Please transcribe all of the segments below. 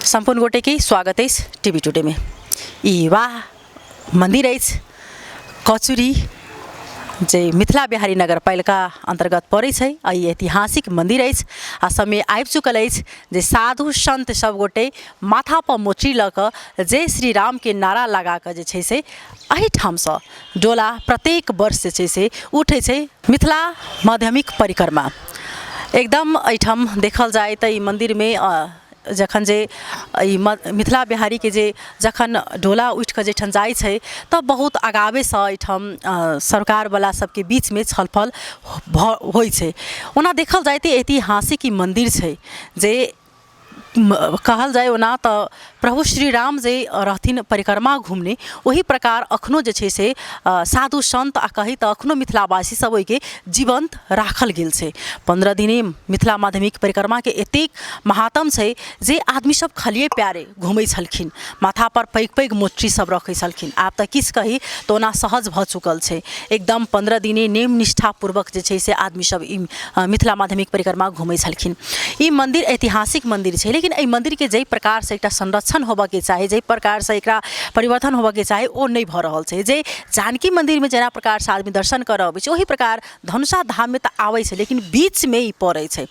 सम्पूर्ण गोटेके स्वागत अछि टीवी टुडेमे। ई विवाह मन्दिर अछि कचुरी, जे मिथिला बिहारी नगरपालिका अन्तर्गत पड़ै छै। आ ई ऐतिहासिक मन्दिर अछि आ समय आबि चुकल अछि जे साधु सन्त सब गोटे माथापर मोटरी लऽ कऽ जय श्री रामके नारा लगाकऽ जे छै से एहिठामसँ डोला प्रत्येक वर्ष जे छै से उठै छै मिथिला माध्यमिक परिक्रमा। एकदम एहिठाम देखल जाय तऽ ई मन्दिरमे जखन जे ई मिथिला बिहारीके जे जखन डोला उठिकऽ जाहिठाम जाइ छै तऽ बहुत अगावेसँ एहिठाम सरकारवला सबके बीचमे छलफल भऽ होइ छै। ओना देखल जाय तऽ ऐतिहासिक ई मन्दिर छै जे कहल जाय ओना तऽ प्रभु श्री राम जे रहथिन परिक्रमा घूमने, ओही प्रकार अखनो जे छै से साधु सन्त आ कही तऽ अखनो मिथिलावासी सब ओहिके जीवन्त राखल गेल छै। 15 दिने मिथिला माध्यमिक परिक्रमाके एतेक महात्म छै जे आदमी सब खलिए पयरे घूमै छलखिन, माथापर पैघ पैघ मोटरी सब रखै छलखिन। आब तऽ किछु कही तऽ ओना सहज भऽ चुकल छै। एकदम 15 दिने नियम निष्ठापूर्वक जे छै से आदमी सब ई मिथिला माध्यमिक परिक्रमा घूमै छलखिन। ई मन्दिर ऐतिहासिक मन्दिर छै, लेकिन एहि मन्दिरके जाहि प्रकारसँ एकटा संरक्षण होबऽके चाही, जाहि प्रकारसँ एकरा परिवर्तन होबऽके चाही, ओ नहि भऽ रहल छै। जे जानकी मन्दिरमे जेना प्रकारसँ आदमी दर्शन करऽ अबै छै, ओहि प्रकार धनुषा धाममे तऽ आबै छै, लेकिन बीचमे ई पड़ै छै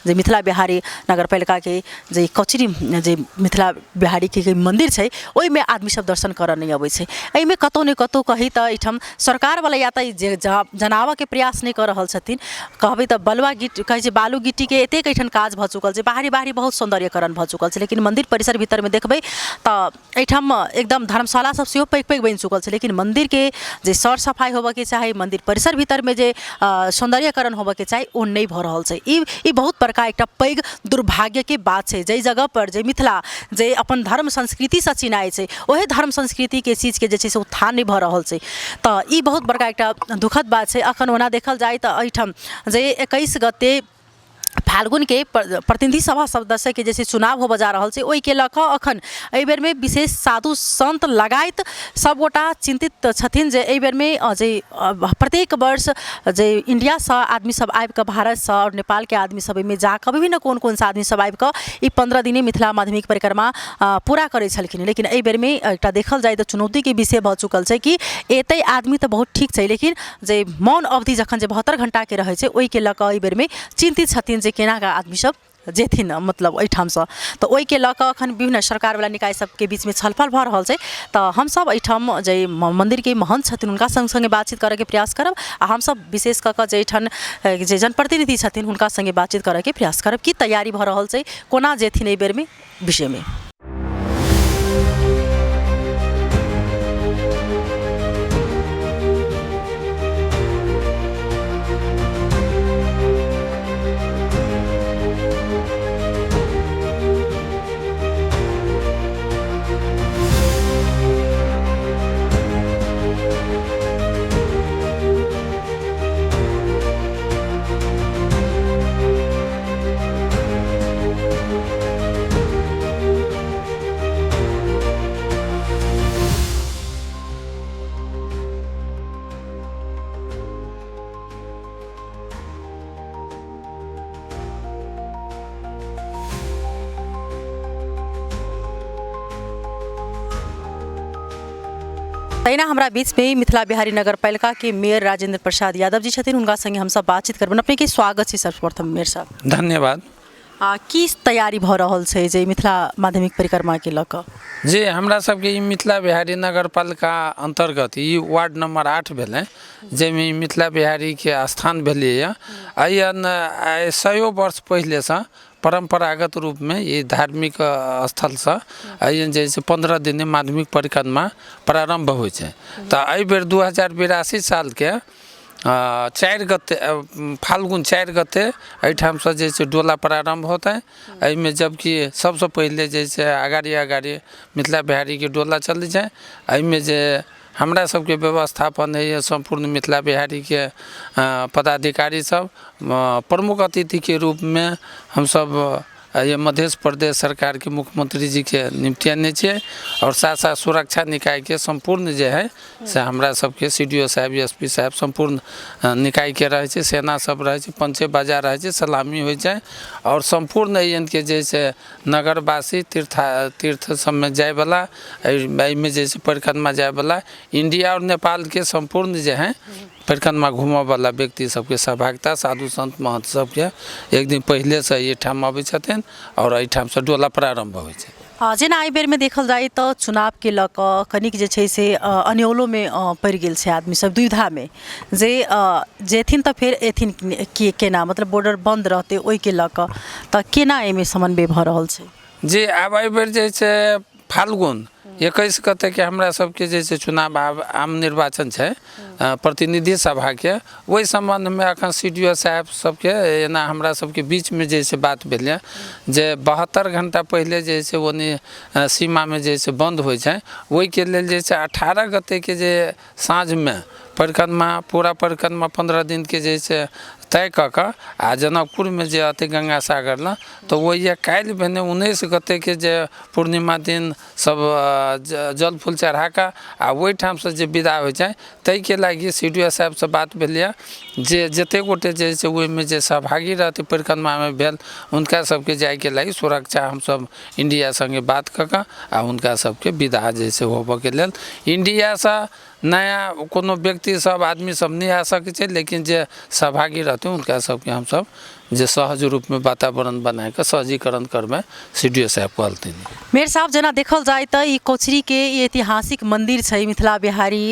जे मिथिला बिहारी नगरपालिकाके जे कचरी जे मिथिला बिहारीके जे मन्दिर छै, ओहिमे आदमी सब दर्शन करऽ नहि अबै छै। एहिमे कतहु ने कतहु कही तऽ एहिठाम सरकारवला या तऽ जे जनाबऽके प्रयास नहि कऽ रहल छथिन। कहबै तऽ बलुआ गिट्टी कहै छै, बालू गिट्टीके एतेक एहिठाम काज भऽ चुकल छै, बाहरी बाहरी बहुत सौन्दर्यकरण भऽ चुकल छै, लेकिन मन्दिर परिसर भीतरमे देखबै तऽ एहिठाम एकदम धर्मशाला सब सेहो पैघ पैघ बनि चुकल छै, लेकिन मन्दिरके जे सर सफाइ होबऽके चाही, मन्दिर परिसर भीतरमे जे सौन्दर्यकरण होबऽके चाही, ओ नहि भऽ रहल छै। ई ई बहुत बड़का एकटा पैघ दुर्भाग्यके बात छै। जाहि जगहपर जे मिथिला जे अपन धर्म संस्कृतिसँ चिन्हाइ छै, ओहे धर्म संस्कृतिके चीजके जे छै से उत्थान नहि भऽ रहल छै, तऽ ई बहुत बड़का एकटा दुःखद बात छै। एखन ओना देखल जाइ तऽ एहिठाम जे 21 गते फाल्गुनके प्रतिनिधि सभा सदस्यके जे छै चुनाव होबऽ जा रहल छै, ओहिके लऽ कऽ एखन एहि बेरमे विशेष साधु सन्त लगायत सभगोटा चिन्तित छथिन जे एहि बेरमे जे प्रत्येक वर्ष जे इण्डियासँ आदमी सब आबिकऽ, भारतसँ आओर नेपालके आदमी सब एहिमे जाकऽ विभिन्न कोन कोनसँ आदमी सब आबिकऽ ई 15 दिने मिथिला माध्यमिक परिक्रमा पूरा करै छलखिन। लेकिन एहि बेरमे एकटा देखल जाइ तऽ चुनौतीके विषय भऽ चुकल छै कि एतै आदमी तऽ बहुत ठीक छै, लेकिन जे मौन अवधि जखन जे 72 घण्टाके रहै छै, ओहिके लऽ कऽ एहि बेरमे चिन्तित छथिन जे केनाकऽ आदमी सब जेथिन मतलब एहिठामसँ। तऽ ओहिके लऽ कऽ एखन विभिन्न सरकारवला निकाय सबके बीचमे छलफल भऽ रहल छै। तऽ हमसब एहिठाम जे मन्दिरके महन्थ छथिन, हुनका सङ्ग सङ्गे बातचीत करऽके प्रयास करब आ हमसब विशेष कऽ कऽ जे एहिठाम जे जनप्रतिनिधि छथिन, हुनका सङ्गे बातचीत करऽके प्रयास करब की तैयारी भऽ रहल छै, कोना जेथिन एहि बेरमे विषयमे। तहिना हमरा बीचमे मिथिला बिहारी नगरपालिकाके मेयर राजेंद्र प्रसाद यादव जी छथिन, हुनका संगे हमसब बातचीत करबनि। अपनेके स्वागत छै सर्वप्रथम मेयर साहब। धन्यवाद। आ की तैयारी भऽ रहल छै जे मिथिला माध्यमिक परिक्रमाके लऽ कऽ? जे हमरा सबके ई मिथिला बिहारी नगरपालिका अन्तर्गत ई वार्ड नम्बर 8 भेलै, जाहिमे ई मिथिला बिहारीके स्थान भेलैए। एहि सयो वर्ष पहिलेसँ परम्परागत रूपमे ई धार्मिक स्थलसँ एहि जे छै 15 दिन माध्यमिक परिक्रमा प्रारम्भ होइ छै। तऽ एहिबेर 2082 सालके 4 गते, फाल्गुन 4 गते एहिठामसँ जे छै डोला प्रारम्भ होतै। एहिमे जबकि सबसँ पहिले जे छै अगाडि अगाडि मिथिला बिहारीके डोला चलै छै। एहिमे जे हमरा सबके व्यवस्थापन होइए, सम्पूर्ण मिथिला बिहारीके पदाधिकारी सब प्रमुख अतिथिके रूपमे हमसब ये मध्य प्रदेश सरकारके मुख्यमंत्री जीके निपटेने छियै आओर साथ साथ सुरक्षा निकायके सम्पूर्ण जे हइ से हमरा सबके सी डी ओ साहेब, एस पी साहेब, सम्पूर्ण निकायके रहै छै, सेना सब रहै छै, पंचे बाजा रहै छै, सलामी होइ छै आओर सम्पूर्ण एहनके जे से नगरवासी तीर्थ सबमे जाइवला, एहिमे जे छै परिक्रमा जाइवला, इंडिया आओर नेपालके सम्पूर्ण जे हइ परिक्रमा घूमऽवला व्यक्ति सबके सहभागिता, साधु संत महंत सबके एक दिन पहिलेसँ एहिठाम अबै छथिन आओर एहिठामसँ डोला प्रारम्भ होइ छै। जेना एहि बेरमे देखल जाय तऽ चुनावके लऽ कऽ कनिक जे छै से अन्योलोमे पड़ि गेल छै आदमी सब, दुविधामे जे जेथिन तऽ फेर एथिन के केना, मतलब बॉर्डर बन्द रहतै ओहिके लऽ कऽ, तऽ केना एहिमे समन्वय भऽ रहल छै? जी, आब एहिबेर जे छै फाल्गुन 21 गतेके हमरा सबके जे छै चुनाव आब आम निर्वाचन छै प्रतिनिधि सभाके, ओहि सम्बन्धमे एखन सी डी ओ साहेब सबके एना हमरा सबके बीचमे जे छै बात भेलै जे 72 घण्टा पहिले जे छै ओनी सीमामे जे छै बन्द होइ छै, ओहिके लेल जे छै 18 गतेके जे साँझमे परिक्रमा, पूरा परिक्रमा 15 दिनके जे छै तय कऽ कऽ आ जनकपुरमे जे अथी गंगा सागर लग, तऽ ओहि काल्हि भेने 19 गतेके जे पूर्णिमा दिन सब जल फूल चढ़ा कऽ आ ओहिठामसँ जे विदा होइ छै, ताहिके लागि सी डी ओ साहेबसँ बात भेलैए जे जतेक गोटे जे छै ओहिमे जे सहभागी रहतै परिक्रमामे भेल, हुनका सबके जाइके लागि सुरक्षा हमसब इंडिया सङ्गे बात कऽ कऽ आ हुनका सबके विदा जे छै होबऽके लेल इंडियासँ नया कोनो व्यक्ति सब आदमी सब नहि आ सकै छै, लेकिन जे सहभागी रहतै हुनका सबके हमसब जे सहज रूपमे वातावरण बनाकऽ सहजीकरण करबै, सी डी ओ साहेब कहलथिन। मेयर साहब, जेना देखल जाय तऽ ई कोचरीके ई ऐतिहासिक मन्दिर छै, मिथिला बिहारी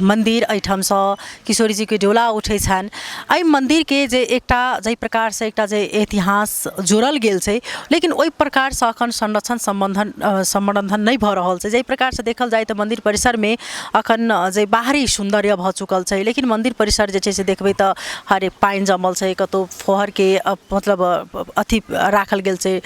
मन्दिर, एहिठामसँ किशोरीजीके डोला उठै छनि। एहि मन्दिरके जे एकटा जाहि प्रकारसँ एकटा जे इतिहास जोड़ल गेल छै, लेकिन ओहि प्रकारसँ अखन संरक्षण संवर्धन नहि भऽ रहल छै। जाहि प्रकारसँ देखल जाय तऽ मन्दिर परिसरमे अखन जे बाहरी सौन्दर्य भऽ चुकल छै, लेकिन मन्दिर परिसर जे छै से देखबै तऽ हरेक पानि जमल छै, कतहु फोहरके मतलब अथी राखल गेल छै,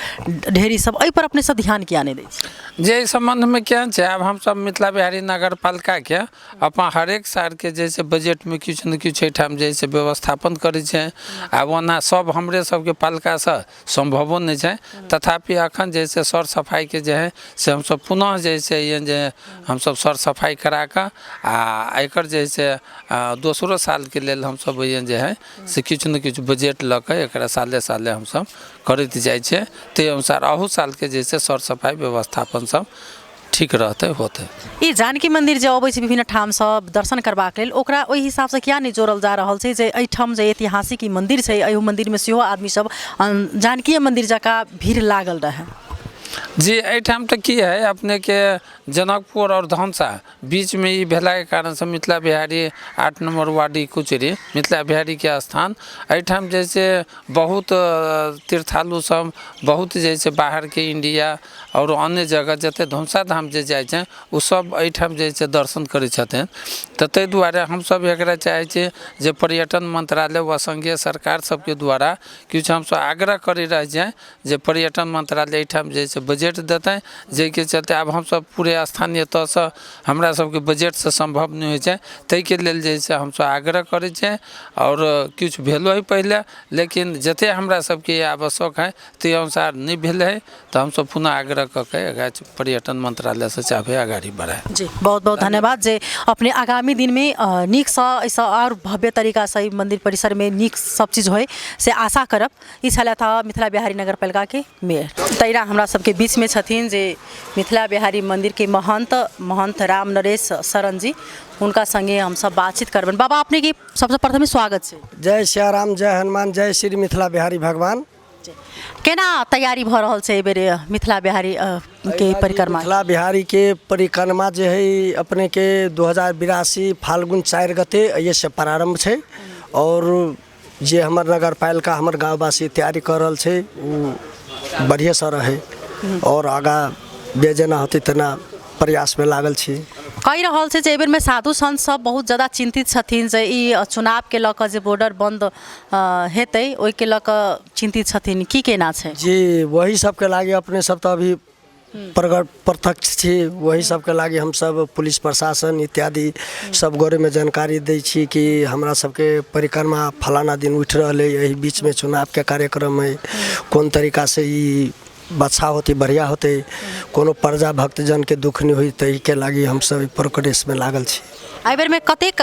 ढेरी सब, एहिपर अपने सब ध्यान किया नहि दै छी? जे एहि सम्बन्धमे केहन छै, आब हमसब मिथिला बिहारी नगरपालिकाके अपन हरेक सालके जे छै बजटमे किछु ने किछु एहिठाम जे छै व्यवस्थापन करै छै। आब ओना सब हमरे सबके पालिकासँ सम्भवो नहि छै, तथापि एखन जे छै सर सफाइके जे हइ से हमसब पुनः जे छै जे हमसब सर सफाइ कराकऽ आ एकर जे छै दोसरो सालके लेल हमसब जे हइ से किछु ने किछु बजट लऽ कऽ एकरा साले साले हमसब करैत जाइ छियै। ताहि अनुसार अहू सालके जे छै सर सफाइ व्यवस्थापन सब ठीक रहतै होतै। ई जानकी मन्दिर जे अबै छै विभिन्न ठामसँ दर्शन करबाक लेल, ओकरा ओहि हिसाबसँ किया नहि जोड़ल जा रहल छै जे एहिठाम जे ऐतिहासिक ई मन्दिर छै, एहि मन्दिरमे सेहो आदमी सब जानकीए मन्दिर जकाँ भीड़ लागल रहै? जी, एहिठाम तऽ की हइ अपनेके जनकपुर आओर धनुषा बीचमे ई भेलाके कारणसँ मिथिला बिहारी 8 नम्बर वार्ड ई कुचरी मिथिला बिहारीके स्थान, एहिठाम जे छै बहुत तीर्थालु सब, बहुत जे छै बाहरके इंडिया आओर अन्य जगह जते धनुषा धाम जे जाइ छै ओ सब एहिठाम जे छै दर्शन करै छथिन। तऽ ताहि दुआरे हमसब एकरा चाहै छियै जे पर्यटन मंत्रालय वा संघीय सरकार सबके द्वारा किछु हमसब आग्रह करै रहै छियै जे पर्यटन मंत्रालय एहिठाम जे छै बजट देतै, जाहिके चलते आब हमसब पूरे स्थानीय तहसँ हमरा सबके बजटसँ सम्भव नहि होइ छै, ताहिके लेल जे छै हमसब आग्रह करै छियै। आओर किछु भेलो हइ पहिले, लेकिन जते हमरा सबके आवश्यक हइ ताहि अनुसार नहि भेल हइ, तऽ हमसब पुनः आग्रह कऽ के एकरा पर्यटन मंत्रालयसँ चाहबै अगाड़ी बढ़ाए। जी, बहुत बहुत धन्यवाद जे अपने आगामी दिनमे नीकसँ एहिसँ आओर भव्य तरीकासँ एहि मन्दिर परिसरमे नीक सब चीज होइ से आशा करब। ई छलथि हँ मिथिला बिहारी नगरपालिकाके मेयर। तहिना हमरा सबके बीचमे छथिन जे मिथिला बिहारी मन्दिरके महंत, महंत राम नरेश शरण जी, हुनका संगे हमसब बातचीत करबनि। बाबा, अपनेके सबसँ प्रथमे स्वागत छै। जय सियाराम, जय हनुमान, जय श्री मिथिला बिहारी भगवान। केना तैयारी भऽ रहल छै एहिबेर मिथिला बिहारी के परिक्रमा? मिथिला बिहारी के परिक्रमा जे है अपने के 2082 फाल्गुन 4 गते एहिसँ प्रारम्भ छै और जे हमर नगरपालिका हमर गाँववासी तैयारी कऽ रहल छै ओ बढ़िएसँ रहै और आगाँ जे जेना होतै तेना प्रयासमे लागल छी। कहि रहल छै जे एहिबेरमे साधु संत सब बहुत ज्यादा चिन्तित छथिन जे ई चुनावके लऽ कऽ जे बॉर्डर बन्द हेतै ओहिके लऽ कऽ चिन्तित छथिन, की केना छै? जी, वही सबके लागी अपने सब तऽ अभी प्रगट प्रत्यक्ष छी। वही सबके लागि हमसब पुलिस प्रशासन इत्यादि सब गोरेमे जानकारी दै छी कि हमरा सबके परिक्रमा फलाना दिन उठि रहल अइ, एहि बीचमे चुनावके कार्यक्रम अइ, कोन तरीकासँ ई अच्छा होतै, बढ़िआँ होतै, कोनो प्रजा भक्तजनके दुःख नहि होइ, ताहिके लागि हमसब एहि प्रोग्रेसमे लागल छी। एहि बेरमे कतेक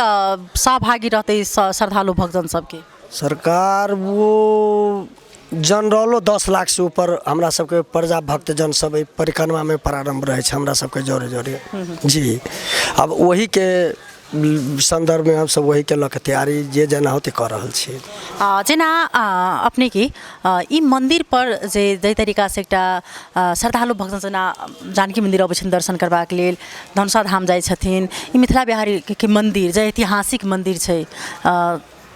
सहभागी रहतै श्रद्धालु भक्तजन सबके? सरकार वो जनरलो 10 लाख से ऊपर हमरा सबके प्रजा भक्तजन सब एहि परिक्रमामे प्रारम्भ रहै छै हमरा सबके जरे जरे जी। आब ओहीके सन्दर्भमे हमसब ओहीके लऽ के तैयारी जे जेना होतै कऽ रहल छी। जेना अपनेके ई मन्दिर पर जे जाहि तरीकासँ एकटा श्रद्धालु भक्तजन जेना जानकी मन्दिर अबै छथिन दर्शन करबाक लेल, धनुषा धाम जाइ छथिन, ई मिथिला बिहारीके मन्दिर जे ऐतिहासिक मन्दिर छै,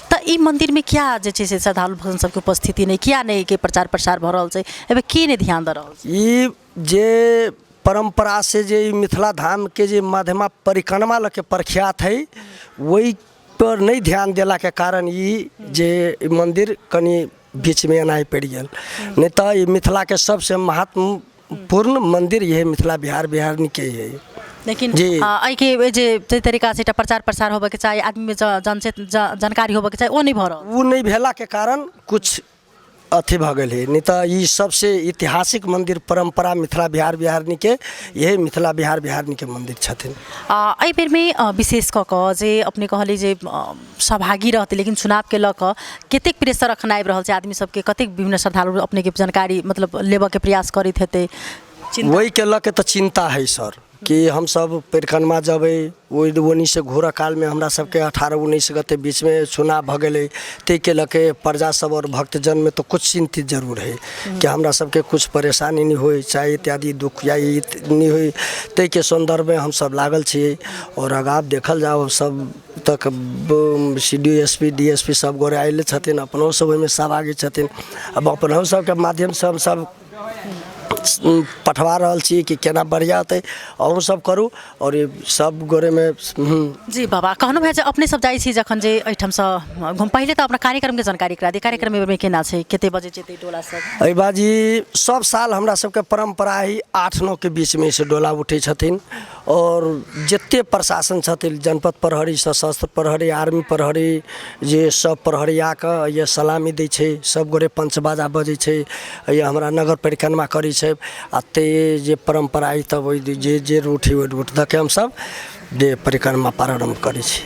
तऽ ई मन्दिरमे किया जे छै से श्रद्धालु भक्तजन सबके उपस्थिति नहि, किया नहि एहिके प्रचार प्रसार भऽ रहल छै, एहिमे के नहि ध्यान दऽ रहल छै? ई जे परम्परा से जे ई मिथिला धामके जे मध्यमा परिक्रमा लऽ के प्रख्यात हइ, ओहि पर नहि ध्यान देलाके कारण ई जे ई मन्दिर कनि बीचमे एनाही पड़ि गेल, नहि तऽ ई मिथिलाके सबसँ महत्वपूर्ण मन्दिर इहे मिथिला बिहार बिहारनीके हइ। लेकिन जी। एहिके जे जाहि तरीकासँ एकटा प्रचार प्रसार होबऽके चाही, आदमीमे जानकारी होबऽके चाही, ओ नहि भऽ रहल। ओ नहि भेलाके कारण किछु अथी भऽ गेल हइ, नहि तऽ ई सबसँ ऐतिहासिक मन्दिर परम्परा मिथिला बिहार बिहारनीके इहे मिथिला बिहार बिहारनीके मन्दिर छथिन। एहि बेरमे विशेष कऽ कऽ जे अपने कहली जे सहभागी रहतै, लेकिन चुनावके लऽ कऽ कतेक प्रेशर एखन आबि रहल छै आदमी सबके, कतेक विभिन्न श्रद्धालु अपनेके जानकारी मतलब लेबऽके प्रयास करैत हेतै? ओहिके लऽ के तऽ चिन्ता हइ सर कि हमसब परिक्रमा जेबै, ओहि ओन्नीसँ घूरऽ कालमे हमरा सबके 18-19 गते बीचमे चुनाव भऽ गेलै, ताहिके लऽ के प्रजा सब आओर भक्तजनमे तऽ किछु चिन्तित जरूर हइ कि हमरा सबके किछु परेशानी नहि होइ चाहे इत्यादि दुःख या ई नहि होइ, ताहिके सन्दर्भमे हमसब लागल छियै। आओर आगाँ देखल जाउ, सब तक C D S P D S P सब गोरे आयल छथिन, अपनो सब ओहिमे सहभागी छथिन। आब अपनहु सबके माध्यमसँ हमसब पठवा रहल छी कि केना बढ़िआँ होतै, अहूँ सब करू आओर ई सब गोरेमे। जी बाबा, कहलहुँ हेँ जे अपने सब जाइ छी जखन जे एहिठामसँ घुम, पहिले तऽ अपना कार्यक्रमके जानकारी करा दी, कार्यक्रम एहिमे केना छै, कते बजे जेतै डोला सब? एहि बाजी सब साल हमरा सबके परम्परा हइ 8-9 के बीचमे से डोला उठै छथिन आओर जते प्रशासन छथिन, जनपद प्रहरी, सशस्त्र प्रहरी, आर्मी प्रहरी, जे सब प्रहरी आकऽ ये सलामी दै छै, सब गोरे पंचबाजा बजै छै, ये हमरा नगर परिक्रमा करै छै। आ ते जे परम्परा अइ तब ओहि जे जे रूट हइ ओहि रूट दऽ के हमसब जे परिक्रमा प्रारम्भ करै छी।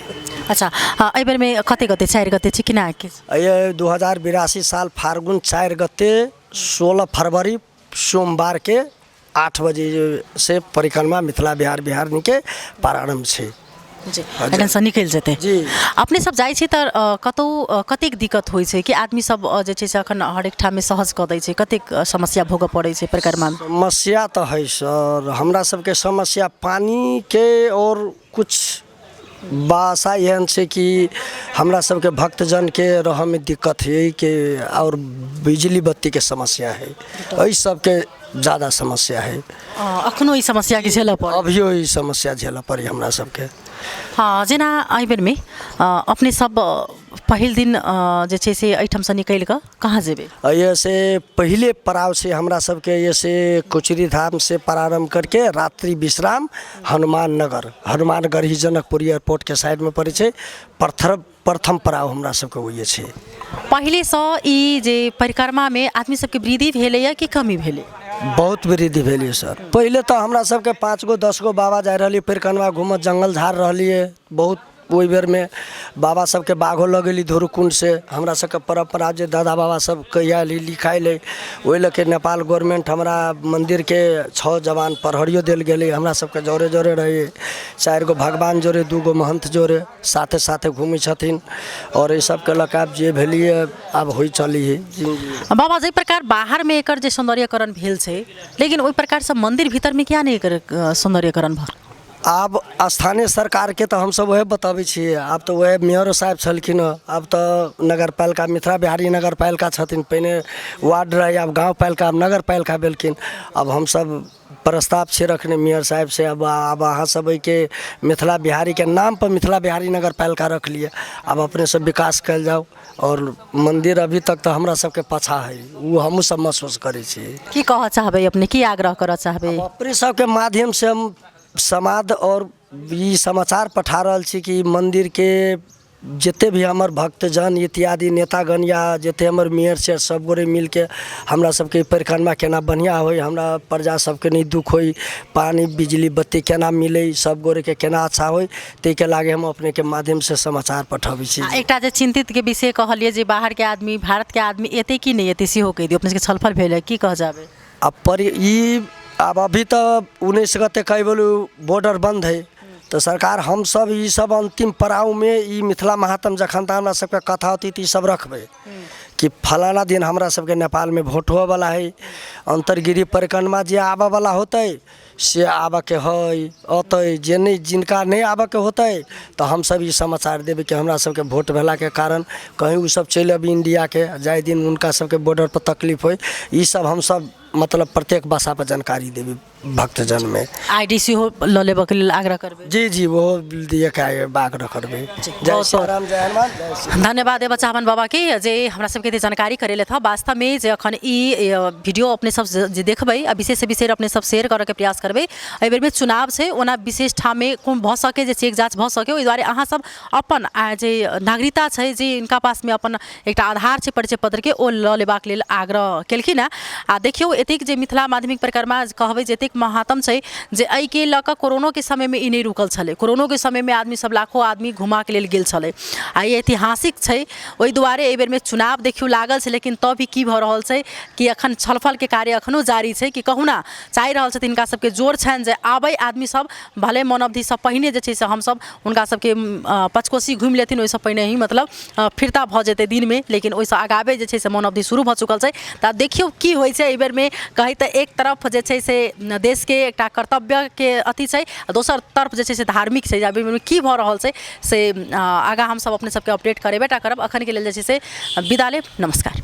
अच्छा, एहि बेरमे कते गते, 4 गते छै कि ना? एहि 2082 साल फाल्गुन 4 गते 16 फरवरी सोमवारके 8 बजे से परिक्रमा मिथिला बिहार बिहारनीके प्रारम्भ छै। जी, एखनसँ निकलि जेतै जी। अपने सब जाइ छी तऽ कतहु कतेक दिक्कत होइ छै कि आदमी सब जे छै से एखन हरेक ठाममे सहज कऽ दै छै, कतेक समस्या भोगऽ पड़ै छै परिक्रमामे? समस्या तऽ हइ सर, हमरा सबके समस्या पानिके आओर किछु भाषा एहन छै कि हमरा सबके भक्तजनके रहऽमे दिक्कत हइ के आओर बिजली बत्तीके समस्या हइ, एहि सबके ज्यादा समस्या हइ। अखनो ई समस्याके झेलऽ पड़ै? अभियो ई समस्या झेलऽ पड़ै हमरा सबके। हँ, जेना एहि बेरमे अपने सब पहिल दिन जे छै से एहिठामसँ निकलि कऽ कहाँ जेबै? एहिसँ पहिले पड़ाव छै हमरा सबके एहिसँ कोचरी धामसँ प्रारम्भ करके रात्रि विश्राम हनुमान नगर, हनुमानगढ़ी जनकपुर एयरपोर्टके साइडमे पड़ै छै। प्रथम पड़ाव हमरा सबके ओहिए छै। पहिलेसँ ई जे परिक्रमामे आदमी सबके वृद्धि भेलैए कि कमी भेलै? बहुत वृद्धि भेलै सर। पहिले तऽ हमरा सबके 5 गो 10 गो बाबा जाइ रहलियै परिक्रमा घूमऽ, जङ्गल झाड़ रहलियै बहुत। ओहि बेरमे बाबा सबके बाघो लऽ गेली धुरकुंड से। हमरा सबके परम्परा जे दादा बाबा सब कहि आयल है लिखायल है, ओहि लऽ के नेपाल गवर्नमेंट हमरा मन्दिरके 6 जवान प्रहरियो देल गेलै। हमरा सबके जरे जरे रहै, 4 गो भगवान जोरे, 2 गो महन्थ जोरे साथे साथे घूमै छथिन। आओर एहि सबके लऽ कऽ आब जे भेलियै आब होइ चली है। बाबा, जाहि प्रकार बाहरमे एकर जे सौन्दर्यकरण भेल छै, लेकिन ओहि प्रकारसँ मन्दिर भीतरमे किया नहि एकर सौन्दर्यकरण भऽ? आब स्थानीय सरकारके तऽ हमसभ वएह बताबै छियै। आब तऽ वएह मेयरो साहेब छलखिन हँ, आब तऽ नगरपालिका मिथिला बिहारी नगरपालिका छथिन। पहिने वार्ड रहै, आब गाँव पालिका, आब नगरपालिका भेलखिन। आब हमसभ प्रस्ताव छै रखने मेयर साहेबसँ, आब अहाँ सब एहिके मिथिला बिहारीके नामपर मिथिला बिहारी नगरपालिका रख लिअ, आब अपने सब विकास कयल जाउ। आओर मन्दिर अभी तक तऽ हमरा सबके पाछाँ हइ, ओ हमहूँ सब महसूस करै छियै। की कहऽ चाहबै अपने, की आग्रह करऽ चाहबै? अपने सबके माध्यमसँ हम समाद आओर ई समाचार पठा रहल छी कि मन्दिरके जते भी हमर भक्तजन इत्यादि नेतागण या जते हमर मेयर छै, सब गोरे मिलके हमरा सबके परिक्रमा केना बढ़िआँ होइ, हमरा प्रजा सबके नहि दुःख होइ, पानि बिजली बत्ती केना मिलै, सब गोरेके केना अच्छा होइ, ताहिके लागे हम अपनेके माध्यमसँ समाचार पठबै छी। आ एकटा जे चिन्तितके विषय कहलियै जे बाहरके आदमी, भारतके आदमी एतै कि नहि एतै, सेहो कहि दियौ। अपने सबके छलफल भेल है, की कह जाबै? आब पर ई आब अभी तऽ 19 गते कहि बोलू बॉर्डर बन्द है, तऽ सरकार हमसब ई सब अन्तिम पड़ावमे ई मिथिला महात्म जखन तऽ हमरा सबके कथा होतै तऽ ई सब रखबै कि फलाना दिन हमरा सबके नेपालमे वोट होवऽवला है, अन्तर्गिरी परिक्रमा जे आबऽवला होतै से आबऽके हइ अतै, जे नहि जिनका नहि आबऽके होतै तऽ हमसब ई समाचार देबै कि हमरा सबके वोट भेलाके कारण कहीँ ओसब चलि अबै इण्डियाके, जाहि दिन हुनका सबके बॉर्डरपर तकलीफ होइ, ई सब हमसब मतलब प्रत्येक भाषापर जानकारी देबै भक्तजनमे। I D सेहो लऽ लेबऽके लेल आग्रह करबै? जी जी, ओहो दिएके आग्रह करबै। जय श्री राम, जय हनुमान, जय श्री। धन्यवाद देबऽ चाहबनि बाबाके जे हमरा सबके एते जानकारी करेलथि हँ। वास्तवमे जे अखन ई वीडियो अपने सब जे देखबै आ विशेष विशेष अपने सब शेयर करऽके प्रयास करबै। एहि बेरमे चुनाव छै, ओना विशेष ठाममे कोन भऽ सकै जे चेक जाँच भऽ सकै, ओहि दुआरे अहाँ सब अपन जे नागरिकता छै, जे इनका पासमे अपन एकटा आधार छै परिचय पत्रके, ओ लऽ लेबाक लेल आग्रह केलखिन हेँ। आ देखियौ एतेक जे मिथिला माध्यमिक परिक्रमा कहबै जे एतेक महात्म छै जे एहिके लऽ कऽ कोरोनोके समयमे ई नहि रुकल छलै। कोरोनोके समयमे आदमी सब, लाखो आदमी घुमऽके लेल गेल छलै आ ई ऐतिहासिक छै। ओहि दुआरे एहि बेरमे चुनाव देखियौ लागल छै, लेकिन तब भी की भऽ रहल छै कि अखन छलफलके कार्य अखनो जारी छै कि कहुना चाहि रहल छथिन, हिनका सबके जोर छनि जे आबै आदमी सब, भले मन अवधिसँ पहिने जे छै से हमसब हुनका सबके पचकोसी घुमि लेथिन, ओहिसँ पहिने ही मतलब फिरता भऽ जेतै दिनमे, लेकिन ओहिसँ आगावे जे छै से मौन अवधि शुरू भऽ चुकल छै। तऽ देखियौ की होइ छै एहि बेरमे। कहै तऽ एक तरफ जे छै से देशके एकटा कर्तव्यके अथी छै आ दोसर तरफ जे छै से धार्मिक छै। एहि बेरमे की भऽ रहल छै से आगाँ हमसब अपने सबके अपडेट करेबे टा करब। अखनके लेल जे छै से विदा लेब, नमस्कार।